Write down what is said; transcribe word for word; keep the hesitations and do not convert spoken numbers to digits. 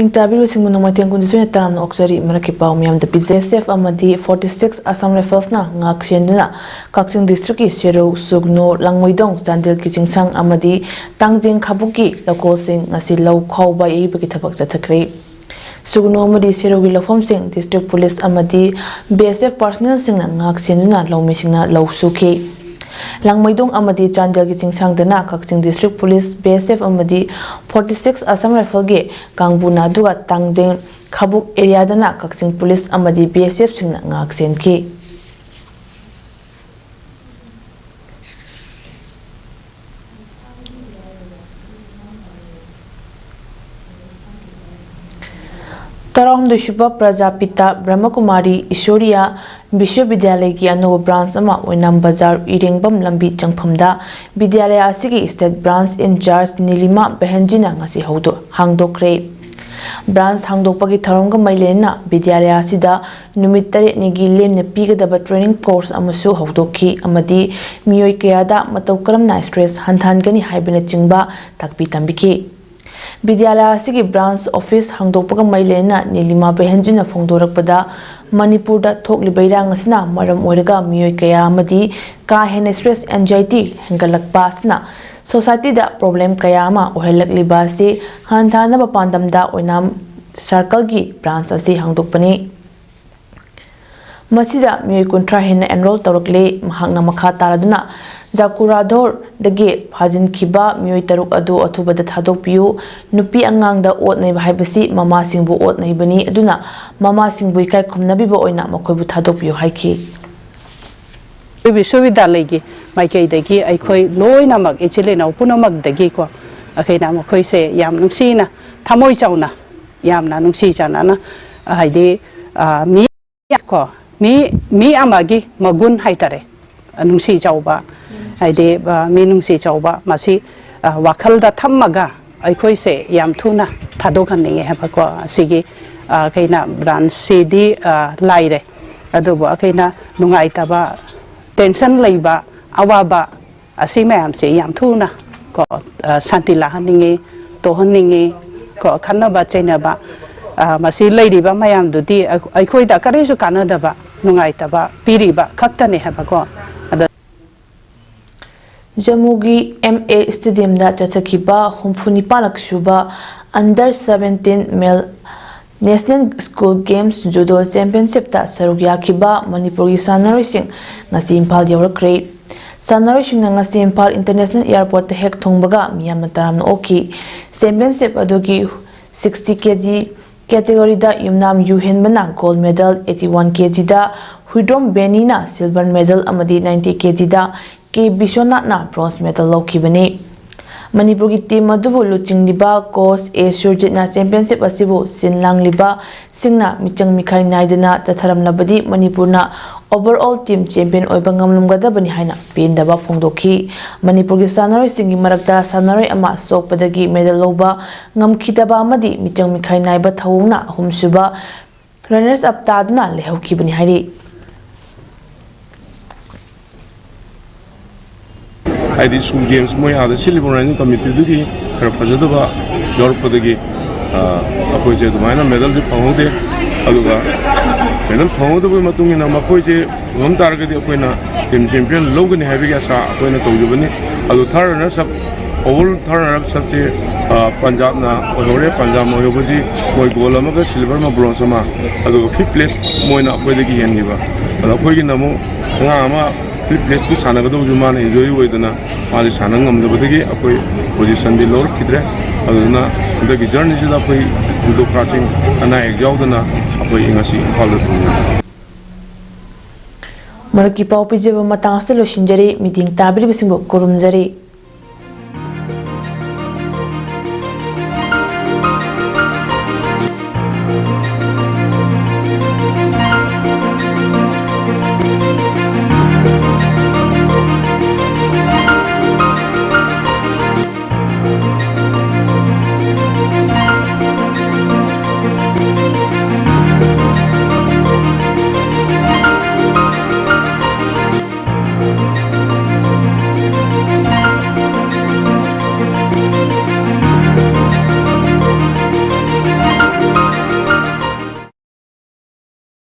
ꯅꯤꯡꯇꯥꯕꯤꯔꯤꯕꯁꯤꯡꯕꯨ ꯅꯣꯡꯃꯥꯏꯊꯦꯝ ꯀꯨꯟꯅꯤꯊꯣꯏꯅ ꯇꯔꯥꯝꯅ ꯑꯣꯛꯆꯔꯤ꯫ ꯃꯔꯛꯀꯤ ꯄꯥꯎ ꯃꯤꯌꯥꯝꯗ ꯄꯤꯖꯩ꯫ ꯑꯦꯁ ꯑꯦꯐ ꯑꯃꯗꯤ ꯐꯣꯔꯇꯤ ꯁꯤꯛꯁ ꯑꯁꯥꯝ ꯔꯥꯏꯐꯜꯁꯅ ꯉꯥꯛ ꯁꯦꯟꯗꯨꯅ ꯀꯛꯆꯤꯡ ꯗꯤꯁꯇ꯭ꯔꯤꯛꯀꯤ ꯁꯦꯔꯧ, ꯁꯨꯒꯅꯨ, ꯂꯥꯡꯃꯩꯗꯣꯡ, ꯆꯥꯟꯗꯦꯜꯒꯤ ꯆꯤꯡꯁꯥꯡ ꯑꯃꯗꯤ ꯇꯥꯡꯖꯦꯡ ꯈꯥꯕꯨꯛꯀꯤ ꯂꯧꯀꯣꯜꯁꯤꯡ ꯉꯁꯤ ꯂꯧ ꯈꯥꯎꯕ ꯌꯩꯕꯒꯤ ꯊꯕꯛ ꯆꯠꯊꯈ꯭ꯔꯦ꯫ ꯁꯨꯒꯅꯨ ꯑꯃꯗꯤ ꯁꯦꯔꯧꯒꯤ ꯂꯧꯐꯝꯁꯤꯡ ꯗꯤꯁꯇ꯭ꯔꯤꯛ ꯄꯨꯂꯤꯁ ꯑꯃꯗꯤ ꯕꯤ ꯑꯦꯁ ꯑꯦꯐ ꯄꯥꯔꯁꯣꯅꯦꯜꯁꯤꯡꯅ ꯉꯥꯛ ꯁꯦꯟꯗꯨꯅ ꯂꯧꯃꯤꯁꯤꯡꯅ ꯂꯧ ꯁꯨꯈꯤ꯫ ꯂꯥꯡꯃꯩꯗꯣꯡ ꯑꯃꯗꯤ ꯆꯥꯟꯗꯦꯜꯒꯤ ꯆꯤꯡꯁꯥꯡꯗꯅ ꯀꯛꯆꯤꯡ ꯗꯤꯁꯇ꯭ꯔꯤꯛ ꯄꯨꯂꯤꯁ, ꯕꯤ ꯑꯦꯁ ꯑꯦꯐ ꯑꯃꯗꯤ ꯐꯣꯔꯇꯤ ꯁꯤꯛꯁ ꯑꯁꯥꯝ ꯔꯥꯏꯐꯜꯒꯤ ꯀꯥꯡꯕꯨꯅ ꯑꯗꯨꯒ ꯇꯥꯡꯖꯦꯡ ꯈꯥꯕꯨꯛ ꯑꯦꯔꯤꯌꯥꯗꯅ ꯀꯛꯆꯤꯡ ꯄꯨꯂꯤꯁ ꯑꯃꯗꯤ ꯕꯤ ꯑꯦꯁ ꯑꯦꯐꯁꯤꯡꯅ ꯉꯥꯛ ꯁꯦꯟꯈꯤ꯫ ꯇꯔꯥꯍꯨꯝꯗꯣꯏꯁꯨꯕ ꯄ꯭ꯔꯖꯥꯄꯤꯇꯥ ꯕ꯭ꯔꯍ꯭ꯃꯀꯨꯃꯥꯔꯤ ꯏꯁꯣꯔꯤꯌꯥ ꯕꯤꯁ꯭ꯋꯕꯤꯗ꯭ꯌꯥꯂꯌꯒꯤ ꯑꯅꯧꯕ ꯕ꯭ꯔꯥꯟꯁ ꯑꯃ ꯑꯣꯏꯅꯥꯝ ꯕꯖꯥꯔ ꯏꯔꯦꯡꯕꯝ ꯂꯝꯕꯤ ꯆꯪꯐꯝꯗ ꯕꯤꯗ꯭ꯌꯥꯂꯌ ꯑꯁꯤꯒꯤ ꯁ꯭ꯇꯦꯠ ꯕ꯭ꯔꯥꯟꯁ ꯏꯟꯆꯥꯔꯖ ꯅꯤꯂꯤꯃꯥ ꯕꯦꯍꯟꯖꯤꯅ ꯉꯁꯤ ꯍꯧꯗꯣ-, ꯍꯥꯡꯗꯣꯛꯈ꯭ꯔꯦ꯫ ꯕ꯭ꯔꯥꯟꯁ ꯍꯥꯡꯗꯣꯛꯄꯒꯤ ꯊꯧꯔꯝꯒ ꯃꯔꯤ ꯂꯩꯅꯅ ꯕꯤꯗ꯭ꯌꯥꯂꯌ ꯑꯁꯤꯗ ꯅꯨꯃꯤꯠ ꯇꯔꯦꯠꯅꯤꯒꯤ ꯂꯦꯝꯅ ꯄꯤꯒꯗꯕ ꯇ꯭ꯔꯦꯅꯤꯡ ꯀꯣꯔꯁ ꯑꯃꯁꯨ ꯍꯧꯗꯣꯛꯈꯤ ꯑꯃꯗꯤ ꯃꯤꯑꯣꯏ ꯀꯌꯥꯗ ꯃꯇꯧ ꯀꯔꯝꯅ ꯁ꯭ꯇ꯭ꯔꯦꯁ ꯍꯟꯊꯍꯟꯒꯅꯤ ꯍꯥꯏꯕꯅꯆꯤꯡꯕ ꯇꯥꯛꯄꯤ ꯇꯝꯕꯤꯈꯤ꯫ ꯕꯤꯗ꯭ꯌꯥꯂꯌ ꯑꯁꯤꯒꯤ ꯕ꯭ꯔꯥꯟꯁ ꯑꯣꯐꯤꯁ ꯍꯥꯡꯗꯣꯛꯄꯒ ꯃꯔꯤ ꯂꯩꯅꯅ ꯅꯤꯂꯤꯃꯥ ꯕꯦꯍꯟꯖꯤꯅ ꯐꯣꯡꯗꯣꯔꯛꯄꯗ, ꯃꯅꯤꯄꯨꯔꯗ ꯊꯣꯛꯂꯤꯕ ꯏꯔꯥꯡ ꯑꯁꯤꯅ ꯃꯔꯝ ꯑꯣꯏꯔꯒ ꯃꯤꯑꯣꯏ ꯀꯌꯥ ꯑꯃꯗꯤ ꯀꯥ ꯍꯦꯟꯅ ꯁ꯭ꯇ꯭ꯔꯦꯁ, ꯑꯦꯟꯖꯥꯏꯇꯤ ꯍꯦꯟꯒꯠꯂꯛꯄ ꯑꯁꯤꯅ ꯁꯣꯁꯥꯏꯇꯤꯗ ꯄ꯭ꯔꯣꯕ꯭ꯂꯦꯝ ꯀꯌꯥ ꯑꯃ ꯑꯣꯏꯍꯜꯂꯛꯂꯤꯕ ꯑꯁꯤ ꯍꯟꯊꯍꯟꯅꯕ ꯄꯥꯟꯗꯝꯗ ꯑꯣꯏꯅꯥꯝ ꯁꯔꯀꯜꯒꯤ ꯕ꯭ꯔꯥꯟꯁ ꯑꯁꯤ ꯍꯥꯡꯗꯣꯛꯄꯅꯤ꯫ ꯃꯁꯤꯗ ꯃꯤꯑꯣꯏ ꯀꯨꯟꯊ꯭ꯔꯥ ꯍꯦꯟꯅ ꯑꯦꯟꯔꯣꯜ ꯇꯧꯔꯛꯂꯦ꯫ ꯃꯍꯥꯛꯅ ꯃꯈꯥ ꯇꯥꯔꯗꯨꯅ ꯖꯥꯀꯨꯔꯥꯙꯣꯔꯗꯒꯤ ꯐꯥꯖꯤꯟꯈꯤꯕ ꯃꯤꯑꯣꯏ ꯇꯔꯨꯛ ꯑꯗꯨ ꯑꯊꯨꯕꯗ ꯊꯥꯗꯣꯛꯄꯤꯌꯨ꯫ ꯅꯨꯄꯤ ꯑꯉꯥꯡꯗ ꯑꯣꯠ ꯅꯩꯕ ꯍꯥꯏꯕꯁꯤ ꯃꯃꯥꯁꯤꯡꯕꯨ ꯑꯣꯠ ꯅꯩꯕꯅꯤ, ꯑꯗꯨꯅ ꯃꯃꯥꯁꯤꯡꯕꯨ ꯏꯀꯥꯏ ꯈꯨꯝꯅꯕꯤꯕ ꯑꯣꯏꯅ ꯃꯈꯣꯏꯕꯨ ꯊꯥꯗꯣꯛꯄꯤꯌꯨ ꯍꯥꯏꯈꯤ꯫ ꯑꯩꯈꯣꯏ ꯕꯤꯁ꯭ꯋꯕꯤꯗ꯭ꯌꯥꯂꯌꯒꯤ ꯃꯥꯏꯀꯩꯗꯒꯤ ꯑꯩꯈꯣꯏ ꯂꯣꯏꯅꯃꯛ ꯏꯆꯤꯜ ꯏꯅꯥꯎ ꯄꯨꯝꯅꯃꯛꯇꯒꯤꯀꯣ, ꯑꯩꯈꯣꯏꯅ ꯃꯈꯣꯏꯁꯦ ꯌꯥꯝ ꯅꯨꯡꯁꯤꯅ, ꯊꯃꯣꯏ ꯆꯥꯎꯅ, ꯌꯥꯝꯅ ꯅꯨꯡꯁꯤ ꯆꯥꯟꯅꯅ, ꯍꯥꯏꯗꯤ, ꯑ, ꯃꯤ ꯀꯣ, ꯃꯤ, ꯃꯤ ꯑꯃꯒꯤ ꯃꯒꯨꯟ ꯍꯥꯏꯇꯥꯔꯦ, ꯅꯨꯡꯁꯤ ꯆꯥꯎꯕ, ꯍꯥꯏꯗꯤ, ꯑ, ꯃꯤ ꯅꯨꯡꯁꯤ ꯆꯥꯎꯕ, ꯃꯁꯤ, ꯑ, ꯋꯥꯈꯜꯗ ꯊꯝꯃꯒ ꯑꯩꯈꯣꯏꯁꯦ ꯌꯥꯝ ꯊꯨꯅ ꯊꯥꯗꯣꯛꯍꯟꯅꯤꯡꯉꯦ ꯍꯥꯏꯕꯀꯣ꯫ ꯑꯁꯤꯒꯤ, ꯑ, ꯑꯩꯈꯣꯏꯅ ꯕ꯭ꯔꯥꯟꯁꯁꯤꯗꯤ, ꯑ, ꯂꯥꯏꯔꯦ, ꯑꯗꯨꯕꯨ ꯑꯩꯈꯣꯏꯅ ꯅꯨꯡꯉꯥꯏꯇꯕ, ꯇꯦꯟꯁꯟ ꯂꯩꯕ, ꯑꯋꯥꯕ, ꯑꯁꯤ ꯃꯌꯥꯝꯁꯦ ꯌꯥꯝ ꯊꯨꯅ ꯀꯣ, ꯑ, ꯁꯥꯟꯇꯤ ꯂꯥꯛꯍꯟꯅꯤꯡꯉꯤ, ꯇꯣꯛꯍꯟꯅꯤꯡꯉꯤ꯫ ꯀꯣ, ꯈꯠꯅꯕ ꯆꯩꯅꯕ, ꯑ, ꯃꯁꯤ ꯂꯩꯔꯤꯕ ꯃꯌꯥꯝꯗꯨꯗꯤ ꯑꯩ-, ꯑꯩꯈꯣꯏꯗ ꯀꯔꯤꯁꯨ ꯀꯥꯟꯅꯗꯕ, ꯅꯨꯡꯉꯥꯏꯇꯕ ꯄꯤꯔꯤꯕ ꯈꯛꯇꯅꯦ ꯍꯥꯏꯕꯀꯣ꯫ ꯑꯗꯣ ꯖꯝꯃꯨꯒꯤ ꯑꯦꯝ ꯑꯦ ꯁ꯭ꯇꯦꯗꯤꯌꯝꯗ ꯆꯠꯊꯈꯤꯕ ꯍꯨꯝꯐꯨ ꯅꯤꯄꯥꯜꯂꯛ ꯁꯨꯕ Under seventeen Male National School Games Judo Championshipꯇ ꯁꯔꯨꯛ ꯌꯥꯈꯤꯕ ꯃꯅꯤꯄꯨꯔꯒꯤ ꯁꯥꯟꯅꯔꯣꯏꯁꯤꯡ ꯉꯁꯤ ꯏꯝꯐꯥꯜ ꯌꯧꯔꯛꯈ꯭ꯔꯦ꯫ ꯁꯥꯟꯅꯔꯣꯏꯁꯤꯡꯅ ꯉꯁꯤ ꯏꯝꯐꯥꯜ International Airportꯇ ꯍꯦꯛ ꯊꯨꯡꯕꯒ ꯃꯤꯌꯥꯝꯅ ꯇꯔꯥꯝꯅ ꯑꯣꯛꯈꯤ꯫ Championship ꯑꯗꯨꯒꯤ sixty K G categoryꯗ ꯌꯨꯝꯅꯥꯝ ꯌꯨ ꯍꯦꯟꯕꯅ gold medal, eighty one K Gꯗ ꯍꯨꯏꯗ꯭ꯔꯣꯝ ꯕꯦꯅꯤꯅ silver medal ꯑꯃꯗꯤ ninety K Gꯗ ꯀꯦ ꯕꯤꯁ꯭ꯋꯅꯥꯊꯅ bronze medal ꯂꯧꯈꯤꯕꯅꯤ꯫ ꯃꯅꯤꯄꯨꯔꯒꯤ team ꯑꯗꯨꯕꯨ ꯂꯨꯆꯤꯡꯂꯤꯕ coach ꯑꯦ ꯁꯨꯔꯖꯤꯠꯅ championship ꯑꯁꯤꯕꯨ ꯁꯤꯟ ꯂꯥꯡꯂꯤꯕꯁꯤꯡꯅ ꯃꯤꯆꯪ ꯃꯤꯈꯥꯏ ꯅꯥꯏꯗꯅ ꯆꯠꯊꯔꯝꯂꯕꯗꯤ ꯃꯅꯤꯄꯨꯔꯅ overall team champion ꯑꯣꯏꯕ ꯉꯝꯂꯝꯒꯗꯕꯅꯤ ꯍꯥꯏꯅ ꯄꯦꯟꯗꯕ ꯐꯣꯡꯗꯣꯛꯈꯤ꯫ ꯃꯅꯤꯄꯨꯔꯒꯤ ꯁꯥꯟꯅꯔꯣꯏꯁꯤꯡꯒꯤ ꯃꯔꯛꯇ ꯁꯥꯟꯅꯔꯣꯏ ꯑꯃ ꯁꯣꯛꯄꯗꯒꯤ medal ꯂꯧꯕ ꯉꯝꯈꯤꯗꯕ ꯑꯃꯗꯤ ꯃꯤꯆꯪ ꯃꯤꯈꯥꯏ ꯅꯥꯏꯕ ꯊꯧꯑꯣꯡꯅ ꯑꯍꯨꯝꯁꯨꯕ runners up ꯇꯥꯗꯨꯅ ꯂꯩꯍꯧꯈꯤꯕꯅꯤ ꯍꯥꯏꯔꯤ꯫ ꯍꯥꯏꯗꯤ school games ꯃꯣꯏ ꯑꯥꯗ ꯁꯤꯜꯂꯤꯕ organizing committeeꯗꯨꯒꯤ ꯈꯔ ꯐꯖꯗꯕ ꯌꯥꯎꯔꯛꯄꯗꯒꯤ, ꯑ, ꯑꯩꯈꯣꯏꯁꯦ ꯑꯗꯨꯃꯥꯏꯅ medalꯁꯦ ꯐꯪꯍꯧꯗꯦ꯫ ꯑꯗꯨꯒ medal ꯐꯪꯍꯧꯗꯕꯒꯤ ꯃꯇꯨꯡ ꯏꯟꯅ ꯃꯈꯣꯏꯁꯦ ꯉꯝ ꯇꯥꯔꯒꯗꯤ ꯑꯩꯈꯣꯏꯅ team champion ꯂꯧꯒꯅꯤ ꯍꯥꯏꯕꯒꯤ ꯑꯁꯥ ꯑꯩꯈꯣꯏꯅ ꯇꯧꯖꯕꯅꯤ꯫ ꯑꯗꯨ third runners up, overall third runners upꯁꯦ, ꯑ, ꯄꯟꯖꯥꯕꯅ ꯑꯣꯏꯍꯧꯔꯦ꯫ ꯄꯟꯖꯥꯕꯅ ꯑꯣꯏꯍꯧꯕꯁꯤ ꯃꯣꯏ gold ꯑꯃꯒ silver ꯑꯃ bronze ꯑꯃ, ꯑꯗꯨꯒ fifth place ꯃꯣꯏꯅ ꯑꯩꯈꯣꯏꯗꯒꯤ ꯍꯦꯟꯈꯤꯕ꯫ ꯑꯗꯣ ꯑꯩꯈꯣꯏꯒꯤꯅ ꯑꯃꯨꯛ ꯑꯉꯥꯡ ꯑꯃ fifth placeꯀꯤ ꯁꯥꯟꯅꯒꯗꯧꯕꯁꯨ ꯃꯥꯅ injury ꯑꯣꯏꯗꯅ ꯃꯥꯁꯦ ꯁꯥꯟꯅ ꯉꯝꯗꯕꯗꯒꯤ ꯑꯩꯈꯣꯏ positionꯗꯤ ꯂꯧꯔꯛꯈꯤꯗ꯭ꯔꯦ꯫ ꯑꯗꯨꯗꯨꯅ ꯍꯟꯗꯛꯀꯤ journeyꯁꯤꯗ ꯑꯩꯈꯣꯏ judokaꯁꯤꯡ ꯑꯅꯥ ꯑꯌꯦꯛ ꯌꯥꯎꯗꯅ ꯑꯩꯈꯣꯏ ꯉꯁꯤ ꯏꯝꯐꯥꯜꯗ ꯊꯨꯡꯉꯦ꯫ ꯃꯔꯛꯀꯤ ꯄꯥꯎ ꯄꯤꯖꯕ ꯃꯇꯥꯡ ꯑꯁꯤꯗ ꯂꯣꯏꯁꯤꯟꯖꯔꯦ꯫ ꯃꯤꯠꯌꯦꯡ ꯇꯥꯕꯤꯔꯤꯕꯁꯤꯡꯕꯨ ꯈꯨꯔꯨꯝꯖꯔꯤ꯫